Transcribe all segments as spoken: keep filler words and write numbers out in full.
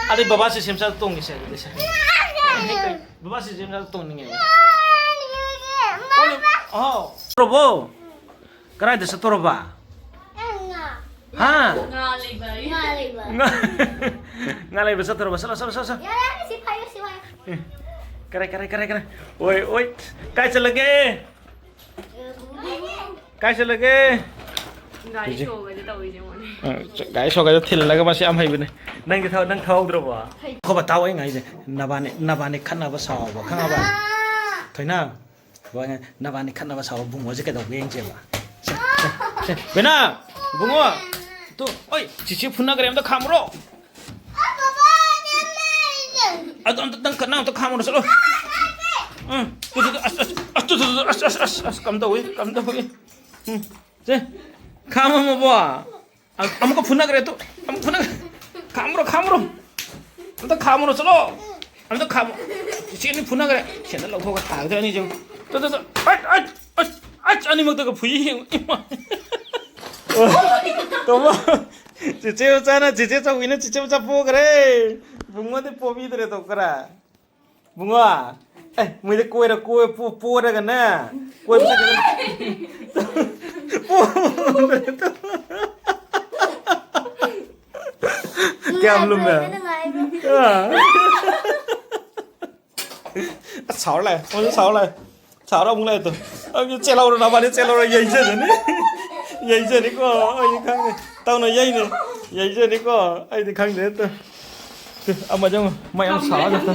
ꯑꯗꯩ ꯕꯕꯥ ꯁꯤꯁꯦꯝꯆꯥꯗ ꯇꯣꯡꯉꯤꯁꯦ ꯑꯗꯨꯗꯤ ꯁꯦ꯫ ꯕꯕꯥ ꯁꯤꯁꯦꯝꯆꯥꯗ ꯇꯣꯡꯅꯤꯡꯉꯦ꯫ ꯑꯣ, ꯑꯍꯥꯎ꯫ ꯆꯠꯇꯣꯔꯕꯣ? ꯀꯗꯥꯏꯗ ꯆꯠꯇꯣꯔꯕ? ꯍꯥ? ꯉꯥ ꯂꯩꯕ꯫ ꯉꯥ ꯂꯩꯕ꯫ ꯉꯥ, ꯉꯥ ꯂꯩꯕ ꯆꯠꯇꯣꯔꯕ? ꯆꯠꯂꯣ, ꯆꯠꯂꯣ, ꯆꯠꯂꯣ, ꯆꯠꯂꯣ꯫ ꯌꯥꯔꯦ, ꯌꯥꯔꯦ, ꯁꯤ ꯐꯥꯏꯌꯨ, ꯁꯤ ꯐꯥꯏꯌꯨ꯫ ꯑꯦ, ꯀꯔꯦ, ꯀꯔꯦ, ꯀꯔꯦ, ꯀꯔꯦ꯫ ꯑꯣꯏ, ꯑꯣꯏ꯫ ꯀꯥꯏ ꯆꯠꯂꯒꯦ? ꯀꯥꯏ ꯆꯠꯂꯒꯦ? ꯒꯥꯔꯤ ꯍꯧꯖꯤꯛ꯫ ꯁꯣꯒꯗꯤ ꯇꯧꯔꯤꯁꯦ ꯃꯣꯏꯅꯦ꯫ ꯑ, ꯆ-, ꯒꯥꯔꯤ ꯁꯣꯒꯗ ꯊꯤꯜꯂꯒ ꯃꯁꯤ ꯌꯥꯝ ꯍꯩꯕꯅꯦ꯫ ꯅꯪꯗꯤ ꯊꯧ-, ꯅꯪ ꯊꯧꯍꯧꯗ꯭ꯔꯕꯣ? ꯍꯩ꯫ ꯈꯣꯕ ꯇꯥꯎ ꯑꯩ ꯉꯥꯏꯁꯦ꯫ ꯅꯕꯥꯅꯤ, ꯅꯕꯥꯅꯤ ꯈꯠꯅꯕ ꯁꯥꯎꯕ ꯈꯪꯉꯕ? ꯊꯣꯏꯅ꯫ ꯅꯕꯥꯅꯤ ꯈꯠꯅꯕ ꯁꯥꯎꯕ ꯕꯨꯡꯉꯣꯁꯦ ꯀꯩꯗꯧꯒꯦ ꯌꯦꯡꯁꯦꯕ꯫ ꯁꯦ, ꯁꯦ, ꯁꯦ꯫ ꯕꯦꯅꯥ! ꯕꯨꯡꯉꯣ! ꯇꯨ, ꯑꯣꯏ, ꯆꯤꯆꯦ ꯐꯨꯅꯈ꯭ꯔꯦ ꯑꯝꯇ ꯈꯥꯝꯃꯨꯔꯣ꯫ ꯑꯗꯨ ꯑꯝꯇ ꯅꯪ, ꯅꯪ ꯑꯝꯇ ꯈꯥꯝꯃꯨꯔꯣ ꯆꯠꯂꯣ꯫ ꯎꯝ, ꯇꯨ, ꯇꯨ, ꯇꯨ, ꯑꯁ, ꯑꯁ, ꯑꯁ, ꯑꯁ, ꯑꯁ, ꯀꯝ ꯇꯧꯏ, ꯀꯝ ꯇꯧꯏ꯫ ꯎꯝ, ꯁꯦ, ꯈꯥꯝꯃꯝꯃꯕꯣ? ꯑ-, ꯑꯃꯨꯛꯀ ꯐꯨꯅꯈ꯭ꯔꯦ ꯇꯨ, ꯑꯃꯨꯛ ꯐꯨꯅꯈ꯭ꯔꯦ꯫ ꯈꯥꯝꯃꯨꯔꯣ, ꯈꯥꯝꯃꯨꯔꯣ꯫ ꯑꯝꯇ ꯈꯥꯝꯃꯨꯔꯣ ꯆꯠꯂꯣ꯫ ꯑꯝꯇ ꯈꯥꯝꯃꯨ꯫ ꯆꯤꯆꯦ ꯑꯅꯤ ꯐꯨꯅꯈ꯭ꯔꯦ꯫ ꯁꯦꯟꯗꯜ ꯂꯧꯊꯣꯛꯑꯒ ꯊꯥꯒꯗ꯭ꯔꯦ ꯑꯅꯤꯁꯦ꯫ Two, two, two. ꯑꯁ, ꯑꯁ, ꯑꯁ, ꯑꯁ, ꯑꯅꯤꯃꯛꯇꯒ ꯐꯨꯏ ꯌꯦꯡꯉꯨ꯫ ꯏꯃꯥ꯫ ꯇꯣꯝꯕ, ꯆꯤꯆꯦ ꯃꯆꯥꯅ, ꯆꯤꯆꯦ ꯆꯧꯕꯤꯅ ꯆꯤꯆꯦ ꯃꯆꯥ ꯄꯣꯈ꯭ꯔꯦ꯫ ꯕꯨꯡꯉꯣꯗꯤ ꯄꯣꯕꯤꯗ꯭ꯔꯦ ꯇꯧ ꯈꯔ꯫ ꯕꯨꯡꯉꯣ, ꯑꯦ, ꯃꯣꯏꯗ ꯀꯣꯏꯔ ꯀꯣꯏ-, ꯄꯣ-, ꯄꯣꯔꯒꯅꯦ, ꯀꯣꯏꯕ ꯆꯠꯀꯗꯕ꯫ ꯄꯣ-, ꯀꯌꯥꯝ ꯂꯨꯝꯃꯦ? ꯑꯥ꯫ ꯑꯁ, ꯁꯥꯎꯔ ꯂꯥꯛꯑꯦ, ꯃꯣꯏꯁꯨ ꯁꯥꯎꯔ ꯂꯥꯛꯑꯦ꯫ ꯁꯥꯎꯔ ꯑꯃꯨꯛ ꯂꯥꯛꯑꯦ ꯇꯨ꯫ ꯑꯗꯨ ꯆꯦꯜꯍꯧꯔꯣ, ꯅꯕꯥꯅꯤ ꯆꯦꯜꯍꯧꯔꯣ, ꯌꯩꯖꯖꯅꯤ꯫ ꯌꯩꯖꯅꯤꯀꯣ, ꯑꯩꯗꯤ ꯈꯪꯗꯦ꯫ ꯇꯧꯅ ꯌꯩꯅꯤ꯫ ꯌꯩꯖꯅꯤꯀꯣ, ꯑꯩꯗꯤ ꯈꯪꯗꯦ ꯇꯨ꯫ ꯇꯨ, ꯑꯃꯁꯦ ꯑꯃꯨꯛ ꯃꯌꯥꯝ ꯁꯥꯎꯔ ꯇꯨ꯫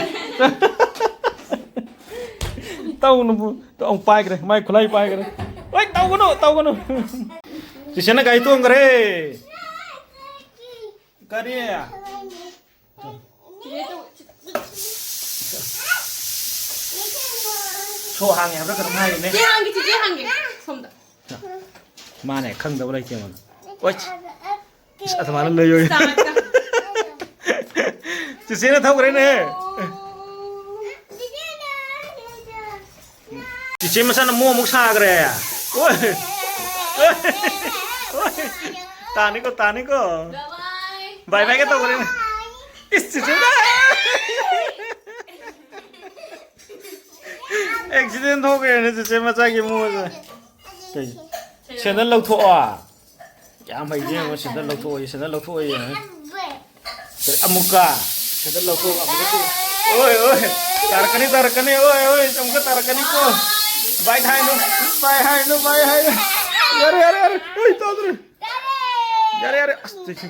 ꯇꯧꯅꯨꯕꯨ꯫ ꯇꯨ, ꯑꯃꯨꯛ ꯄꯥꯏꯈ꯭ꯔꯦ, ꯃꯥꯏ ꯈꯨꯠꯂꯥꯏ ꯄꯥꯏꯈ꯭ꯔꯦ꯫ ꯍꯣꯏ, ꯇꯧꯒꯅꯨ, ꯇꯧꯒꯅꯨ꯫ ꯆꯤꯆꯦꯅ ꯒꯥꯔꯤ ꯇꯣꯡꯈ꯭ꯔꯦ꯫ ꯀꯔꯤ? ꯁꯣ ꯍꯥꯡꯉꯦ ꯍꯥꯏꯕ꯭ꯔꯥ ꯀꯩꯅꯣꯝ ꯍꯥꯏꯔꯤꯅꯦ꯫ ꯆꯦ ꯍꯥꯡꯒꯦ, ꯆꯦꯆꯦ ꯍꯥꯡꯒꯦ꯫ ꯁꯣꯝꯗ꯫ ꯃꯥꯅꯦ, ꯈꯪꯗꯕ ꯂꯩꯇꯦ ꯑꯩꯉꯣꯟꯗ꯫ ꯑꯣꯏ, ꯑꯁ, ꯑꯗꯨꯃꯥꯏꯅ ꯂꯩꯌꯣꯏ꯫ ꯆꯤꯆꯦꯅ ꯊꯧꯈ꯭ꯔꯦꯅꯦ꯫ ꯆꯤꯆꯦ ꯃꯆꯥꯅ ꯃꯣ ꯑꯃꯨꯛ ꯁꯥꯈ꯭ꯔꯦ꯫ ꯑꯣꯏ꯫ ꯑꯣꯏ꯫ ꯇꯥꯅꯤꯀꯣ, ꯇꯥꯅꯤꯀꯣ꯫ ꯕꯥꯏ ꯕꯥꯏꯒ ꯇꯧꯈ꯭ꯔꯦꯅꯦ꯫ ꯏꯁ, ꯆꯤꯆꯦ꯫ ꯑꯦꯛꯁꯤꯗꯦꯟ ꯊꯣꯛꯈ꯭ꯔꯦꯅꯦ ꯆꯤꯆꯦ ꯃꯆꯥꯒꯤ ꯃꯣꯁꯦ꯫ ꯀꯩ? ꯁꯦꯟꯗꯜ ꯂꯧꯊꯣꯛꯑꯣ꯫ ꯌꯥꯝ ꯍꯩꯁꯦ ꯌꯦꯡꯉꯣ, ꯁꯦꯟꯗꯜ ꯂꯧꯊꯣꯛꯑꯣ, ꯁꯦꯟꯗꯜ ꯂꯧꯊꯣꯛꯑꯣ ꯌꯦꯡꯉꯣ꯫ ꯀꯩ? ꯑꯃꯨꯛꯀ꯫ ꯁꯦꯟꯗꯜ ꯂꯧꯊꯣꯛꯑꯣ, ꯑꯃꯨꯛꯀ ꯇꯣꯛꯑꯣ꯫ ꯑꯣꯏ, ꯑꯣꯏ꯫ ꯇꯥꯔꯛꯀꯅꯤ, ꯇꯥꯔꯛꯀꯅꯤ꯫ ꯑꯣꯏ, ꯑꯣꯏ꯫ ꯑꯃꯨꯛꯀ ꯇꯥꯔꯛꯀꯅꯤꯀꯣ꯫ ꯕꯥꯏ ꯍꯥꯏꯅꯨ, ꯕꯥꯏ ꯍꯥꯏꯅꯨ, ꯕꯥꯏ ꯍꯥꯏꯅꯨ꯫ ꯌꯥꯔꯦ, ꯌꯥꯔꯦ, ꯌꯥꯔꯦ꯫ ꯑꯩ ꯇꯧꯗ꯭ꯔꯦ꯫ ꯌꯥꯔꯦ, ꯌꯥꯔꯦ꯫ ꯑꯁ, ꯇꯨ, ꯇꯨ꯫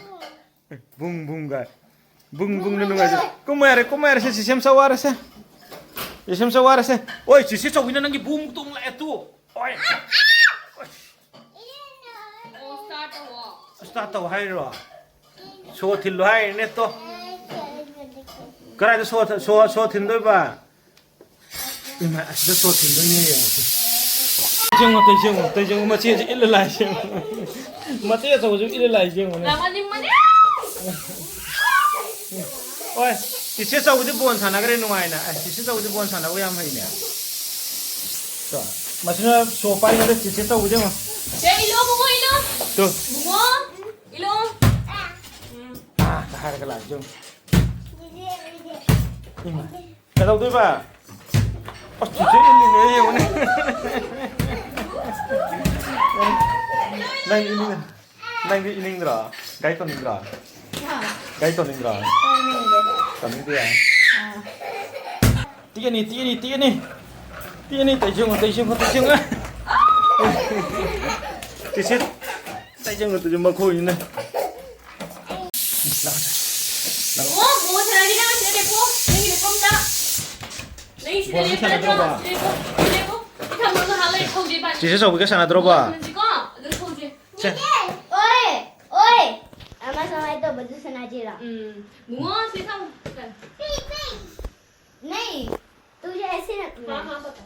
ꯑꯦ, ꯕꯨꯡ, ꯕꯨꯡ ꯒꯥꯏ꯫ ꯕꯨꯡ, ꯕꯨꯡꯅ ꯅꯨꯡꯉꯥꯏꯖꯩ꯫ ꯀꯨꯝꯃ ꯌꯥꯔꯦ, ꯀꯨꯝꯃ ꯌꯥꯔꯦꯁꯦ, ꯆꯤꯆꯦꯝꯆꯥ ꯋꯥꯔꯁꯦ꯫ ꯆꯤꯆꯦꯝꯆꯥ ꯋꯥꯔꯁꯦ꯫ ꯑꯣꯏ, ꯆꯤꯆꯦ ꯆꯧꯕꯤꯅ ꯅꯪꯒꯤ ꯕꯨꯡ ꯇꯣꯡꯂꯛꯑꯦ ꯇꯨ꯫ ꯑꯣꯏ꯫ ꯑꯣ, start ꯇꯧꯋꯣ꯫ Start ꯇꯧ ꯍꯥꯏꯔꯣ? ꯁꯣ ꯊꯤꯜꯂꯣ ꯍꯥꯏꯔꯤꯅꯦ ꯇꯣ꯫ ꯀꯗꯥꯏꯗ ꯁꯣ ꯊ-, ꯁꯣ, ꯁꯣ ꯊꯤꯟꯗꯣꯏꯕ? ꯏꯃꯥ, ꯑꯁꯤꯗ ꯁꯣ ꯊꯤꯟꯗꯣꯏꯅꯦ ꯌꯦꯡꯉꯣ꯫ ꯌꯦꯡꯉꯣ, ꯇꯩ ꯌꯦꯡꯉꯣ, ꯇꯩ ꯌꯦꯡꯉꯣ, ꯃꯆꯦꯁꯦ ꯏꯜꯂ ꯂꯥꯛꯏꯁꯦ ꯌꯦꯡꯉꯣ꯫ ꯃꯆꯦ ꯑꯆꯧꯕꯁꯨ ꯏꯜꯂ ꯂꯥꯛꯏꯁꯦ ꯌꯦꯡꯉꯣꯅꯦ꯫ ꯂꯥꯛꯃꯟꯅꯤꯡꯕꯅꯦ꯫ ꯍꯣꯏ, ꯆꯤꯆꯦ ꯆꯧꯕꯗꯤ ꯕꯣꯜ ꯁꯥꯟꯅꯈ꯭ꯔꯦ ꯅꯨꯡꯉꯥꯏꯅ꯫ ꯑꯦ, ꯆꯤꯆꯦ ꯆꯧꯕꯗꯤ ꯕꯣꯜ ꯁꯥꯟꯅꯕ ꯌꯥꯝ ꯍꯩꯅꯦ꯫ ꯇꯣ, ꯃꯁꯤꯅ ꯁꯣ ꯄꯥꯏꯔꯤꯉꯩꯗ ꯆꯤꯆꯦ ꯆꯧꯕꯗꯤ ꯌꯦꯡꯉꯣ꯫ ꯁꯦ, ꯏꯜꯂꯣ, ꯕꯨꯡꯉꯣ, ꯏꯜꯂꯣ꯫ ꯇꯣ꯫ ꯕꯨꯡꯉꯣ, ꯏꯜꯂꯣ꯫ ꯎꯝ꯫ ꯑꯥ, ꯍꯥꯏꯔꯒ ꯂꯥꯛꯏꯁꯦ ꯌꯦꯡꯉꯣ꯫ ꯏꯃꯥ꯫ ꯀꯩꯗꯧꯗꯣꯏꯕ? ꯑꯁ, ꯆꯤꯆꯦ ꯏꯜꯂꯤꯅꯦ, ꯌꯦꯡꯉꯨꯅꯦ꯫ ꯅꯪ ꯏꯜꯂꯤꯅꯦ꯫ ꯅꯪꯗꯤ ꯏꯅꯤꯡꯗ꯭ꯔꯣ? ꯒꯥꯏ ꯇꯧꯅꯤꯡꯗ꯭ꯔꯣ? ꯍꯥ? ꯒꯥꯏ ꯇꯧꯅꯤꯡꯗ꯭ꯔꯣ? ꯇꯧꯅꯤꯡꯗꯦ꯫ ꯇꯧꯅꯤꯡꯗꯦ? ꯑꯥ꯫ ꯇꯤꯛꯑꯅꯤ, ꯇꯤꯛꯑꯅꯤ, ꯇꯤꯛꯑꯅꯤ꯫ ꯇꯤꯛꯑꯅꯤ, ꯇꯩꯁꯦꯝꯃꯣ, ꯇꯩꯁꯦꯝꯃꯣ, ꯇꯩꯁꯦꯝꯃꯣ꯫ ꯆꯤꯆꯦ, ꯇꯩꯁꯦꯝꯃꯣ, ꯇꯩꯁꯦꯝꯃꯣ, ꯃꯈꯣꯏꯅꯤꯅ꯫ ꯂꯥꯛꯑꯣ꯫ ꯑꯣ, ꯕꯣꯜ ꯁꯥꯟꯅꯔꯗꯤ ꯅꯪ ꯁꯤꯗ ꯂꯦꯞꯄꯣ꯫ ꯅꯪꯒꯤ ꯂꯩꯐꯝꯗ꯫ ꯅꯪꯒꯤ ꯁꯤꯗ ꯕꯣꯜ ꯂꯦꯞꯄ ꯅꯠꯇ꯭ꯔꯣ? ꯁꯥꯟꯅꯗ꯭ꯔꯕ? ꯁꯤꯗ ꯂꯦꯞꯄꯣ꯫ ꯁꯤꯗ ꯂꯦꯞꯄꯣ꯫ ꯁꯤ ꯊꯝꯃꯣ, ꯉꯥꯏꯍꯥꯛ ꯂꯩꯔ ꯊꯧꯖꯦ ꯏꯕꯥꯅꯤ꯫ ꯆꯤꯆꯦ ꯆꯧꯕꯤꯒ ꯁꯥꯟꯅꯗ꯭ꯔꯣꯕ? ꯕꯣꯜ ꯁꯥꯟꯅꯁꯤꯀꯣ? ꯑꯗꯨ ꯊꯧꯖꯦ꯫ ꯁꯦ꯫ ꯑꯣꯏ! ꯑꯣꯏ! ꯑꯃ ꯁꯨꯃꯥꯏꯅ ꯇꯧꯕꯗꯨ ꯁꯥꯟꯅꯁꯤꯔꯣ? ꯎꯝ꯫ ꯕꯨꯡꯉꯣ, ꯁꯤ ꯊꯝꯃꯣ꯫ ꯅꯩ! ꯇꯨ ꯑꯦꯁꯦ ꯅꯠꯇ꯭ꯔꯣ? ꯍꯥ, ꯍꯥ, ꯄꯇꯥ꯫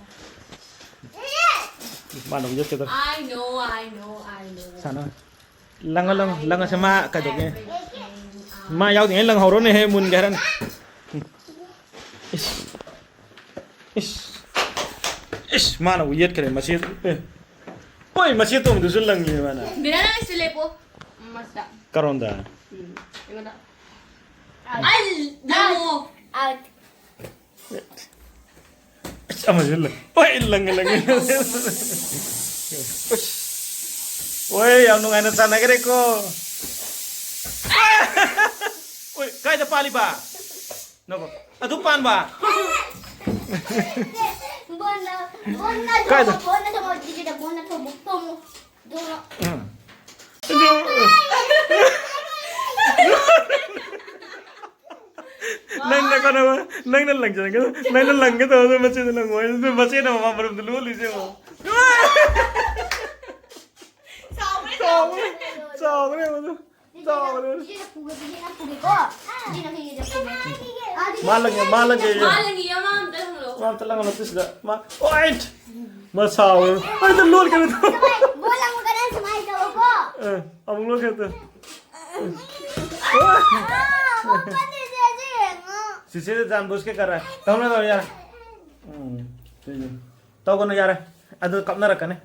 ꯃꯥꯅ ꯑꯃꯨꯛ ꯌꯦꯠꯀꯗꯧꯔꯦ꯫ I know, I know, I know. ꯁꯥꯟꯅ꯫ ꯂꯪꯉ, ꯂꯪꯉ, ꯂꯪꯉꯁꯦ ꯃꯥ ꯀꯩꯗꯧꯒꯦ? ꯃꯥ ꯌꯥꯎꯗ꯭ꯔꯤꯉꯩ ꯂꯪꯍꯧꯔꯣꯅꯦꯍꯦ, ꯃꯨꯟꯒꯦ ꯍꯥꯏꯔꯅꯤ꯫ ꯏꯁ꯫ ꯏꯁ꯫ ꯏꯁ, ꯃꯥꯅ ꯑꯃꯨꯛ ꯌꯦꯠꯈ꯭ꯔꯦ, ꯃꯆꯦ꯫ ꯑꯦ꯫ ꯍꯣꯏ, ꯃꯆꯦ ꯑꯇꯣꯝꯕꯗꯨꯁꯨ ꯂꯪꯉꯤ ꯃꯥꯅ꯫ ꯕꯤꯔꯥ, ꯅꯪ ꯁꯤ ꯂꯦꯞꯄꯣ꯫ ꯃꯁꯤꯗ꯫ ꯀꯔꯣꯝꯗ? ꯎꯝ, ꯑꯩꯉꯣꯟꯗ꯫ ꯑꯩ ꯂꯪꯉꯣ꯫ ꯑꯥꯎꯠ꯫ ꯑꯁ, ꯑꯃꯁꯨ ꯂꯪ-, ꯍꯣꯏ, ꯂꯪꯉꯦ, ꯂꯪꯉꯦ꯫ ꯑꯁ꯫ ꯍꯣꯏ, ꯌꯥꯝ ꯅꯨꯡꯉꯥꯏꯅ ꯆꯥꯟꯅꯈ꯭ꯔꯦꯀꯣ꯫ ꯍꯣꯏ, ꯀꯥꯏꯗ ꯄꯥꯜꯂꯤꯕ? ꯅꯀꯣ꯫ ꯑꯗꯨ ꯄꯥꯟꯕ? ꯕꯣꯟꯅ, ꯕꯣꯟꯅ ꯀꯥꯏꯗ? ꯊꯣꯝꯃꯣ, ꯕꯣꯟꯅ ꯊꯣꯝꯃꯣ, ꯗꯤꯗꯤꯗ ꯕꯣꯟꯅ ꯊꯣꯝꯃꯣ, ꯊꯣꯝꯃꯣ꯫ ꯑꯗꯨꯒ ꯎꯝ꯫ ꯅꯪꯅ ꯀꯩꯅꯣ, ꯅꯪꯅ ꯂꯪꯖꯔꯒ, ꯅꯪꯅ ꯂꯪꯒꯦ ꯇꯧꯕꯗ ꯃꯆꯦꯅ ꯂꯪꯉꯣꯏ꯫ ꯑꯗꯨ ꯃꯆꯦꯅ ꯃꯃꯥ ꯃꯔꯨꯝꯗ ꯂꯣꯜꯂꯤꯁꯦ ꯌꯦꯡꯉꯣ꯫ ꯆꯥꯎꯈ꯭ꯔꯦ꯫ ꯆꯥꯎꯈ꯭ꯔꯦ꯫ ꯆꯥꯎꯈ꯭ꯔꯦ ꯃꯗꯨ꯫ ꯆꯥꯎꯈ꯭ꯔꯦ꯫ ꯏꯆꯦꯅ ꯄꯨꯒꯦ, ꯏꯆꯦꯅ ꯄꯨꯒꯦꯀꯣ꯫ ꯏꯆꯦꯅ ꯍꯌꯦꯡ ꯄꯨꯒꯦ꯫ ꯃꯥ ꯂꯪꯉꯦ, ꯃꯥ ꯂꯪꯉꯦ꯫ ꯃꯥ ꯂꯪꯉꯤ, ꯃꯥ ꯑꯝꯇ ꯍꯪꯂꯛꯑꯣ꯫ ꯃꯥ ꯑꯝꯇ ꯂꯪꯉꯣ ꯁꯤꯗ꯫ ꯃꯥ, ꯑꯣꯏꯠ! ꯃꯥ ꯁꯥꯎꯔꯦ꯫ ꯑꯩ ꯑꯗꯨꯝ ꯂꯣꯟ ꯀꯩꯅꯣ ꯇꯧ꯫ ꯁꯨꯃꯥꯏ, ꯕꯣꯜ ꯂꯪꯕ ꯀꯥꯟꯗ ꯁꯨꯃꯥꯏꯅ ꯇꯧꯀꯣ꯫ ꯑ, ꯑꯃꯨꯛ ꯂꯣꯟ ꯀꯩꯅꯣ ꯇꯧ꯫ ꯑꯥ, ꯃꯈꯨꯠꯅꯦ ꯆꯦꯁꯦ ꯌꯦꯡꯉꯣ꯫ ꯆꯦꯆꯦꯗ ꯖꯥꯟꯕꯨꯁꯀꯦ ꯀꯔꯥꯏ? ꯇꯧꯅꯣ, ꯇꯧꯅꯣ, ꯌꯥꯔꯦ꯫ ꯎꯝ, ꯁꯤꯁꯦ꯫ ꯇꯧꯒꯅꯨ, ꯌꯥꯔꯦ꯫ ꯑꯗꯨ ꯀꯞꯅꯔꯛꯀꯅꯤ꯫